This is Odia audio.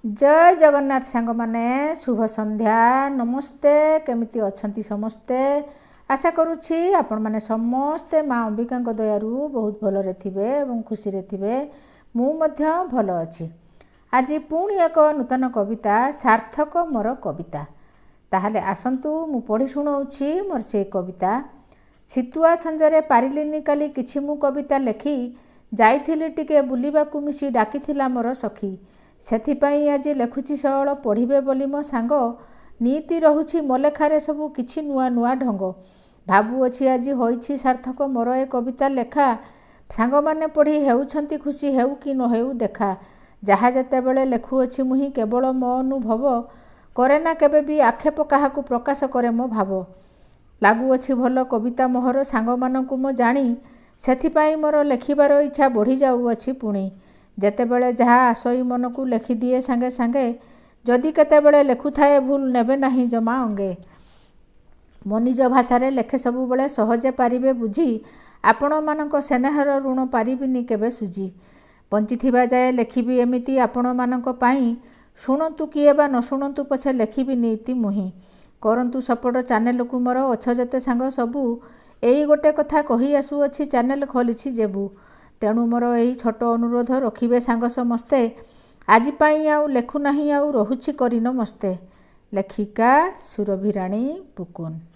ଜୟ ଜଗନ୍ନାଥ ସାଙ୍ଗମାନେ, ଶୁଭ ସନ୍ଧ୍ୟା, ନମସ୍ତେ। କେମିତି ଅଛନ୍ତି ସମସ୍ତେ? ଆଶା କରୁଛି ଆପଣମାନେ ସମସ୍ତେ ମା ଅମ୍ବିକାଙ୍କ ଦୟାରୁ ବହୁତ ଭଲରେ ଥିବେ ଏବଂ ଖୁସିରେ ଥିବେ। ମୁଁ ମଧ୍ୟ ଭଲ ଅଛି। ଆଜି ପୁଣି ଏକ ନୂତନ କବିତା, ସାର୍ଥକ ମୋର କବିତା। ତାହେଲେ ଆସନ୍ତୁ, ମୁଁ ପଢ଼ି ଶୁଣାଉଛି ମୋର ସେଇ କବିତା। ଶୀତୁଆ ସଞ୍ଜରେ ପାରିଲିନି କାଲି କିଛି ମୁଁ କବିତା ଲେଖି। ଯାଇଥିଲି ଟିକେ ବୁଲିବାକୁ ମିଶି, ଡାକିଥିଲା ମୋର ସଖୀ। ସେଥିପାଇଁ ଆଜି ଲେଖୁଛି ସରଳ, ପଢ଼ିବେ ବୋଲି ମୋ ସାଙ୍ଗ। ନିତି ରହୁଛି ମୋ ଲେଖାରେ ସବୁ କିଛି ନୂଆ ନୂଆ ଢଙ୍ଗ। ଭାବୁଅଛି ଆଜି ହୋଇଛି ସାର୍ଥକ ମୋର ଏ କବିତା ଲେଖା। ସାଙ୍ଗମାନେ ପଢ଼ି ହେଉଛନ୍ତି ଖୁସି, ହେଉ କି ନ ହେଉ ଦେଖା। ଯାହା ଯେତେବେଳେ ଲେଖୁଅଛି ମୁହିଁ କେବଳ ମୋ ଅନୁଭବ। କରେ ନା କେବେ ବି ଆକ୍ଷେପ କାହାକୁ, ପ୍ରକାଶ କରେ ମୋ ଭାବ। ଲାଗୁଅଛି ଭଲ କବିତା ମୋହର ସାଙ୍ଗମାନଙ୍କୁ ମୁଁ ଜାଣି। ସେଥିପାଇଁ ମୋର ଲେଖିବାର ଇଚ୍ଛା ବଢ଼ିଯାଉଅଛି ପୁଣି। ଯେତେବେଳେ ଯାହା ଆସଇ ମନକୁ ଲେଖିଦିଏ ସାଙ୍ଗେ ସାଙ୍ଗେ। ଯଦି କେତେବେଳେ ଲେଖୁଥାଏ ଭୁଲ, ନେବେ ନାହିଁ ଜମା ଅଙ୍ଗେ। ମୋ ନିଜ ଭାଷାରେ ଲେଖେ ସବୁବେଳେ, ସହଜେ ପାରିବେ ବୁଝି। ଆପଣମାନଙ୍କ ସ୍ନେହର ଋଣ ପାରିବିନି କେବେ ସୁଝି। ବଞ୍ଚିଥିବା ଯାଏ ଲେଖିବି ଏମିତି ଆପଣମାନଙ୍କ ପାଇଁ। ଶୁଣନ୍ତୁ କିଏ ବା ନ ଶୁଣନ୍ତୁ ପଛେ, ଲେଖିବି ନିତି ମୁହିଁ। କରନ୍ତୁ ସପୋର୍ଟ ଚ୍ୟାନେଲକୁ ମୋର, ଅଛ ଯେତେ ସାଙ୍ଗ ସବୁ। ଏଇ ଗୋଟେ କଥା କହି ଆସୁଅଛି ଚ୍ୟାନେଲ ଖୋଲିଛି ଯେବୁ। ତେଣୁ ମୋର ଏହି ଛୋଟ ଅନୁରୋଧ ରଖିବେ ସାଙ୍ଗ ସମସ୍ତେ। ଆଜି ପାଇଁ ଆଉ ଲେଖୁନାହିଁ, ଆଉ ରହୁଛି, କରି ନମସ୍ତେ। ଲେଖିକା ସୁରଭିରାଣୀ ପୁକୁନ।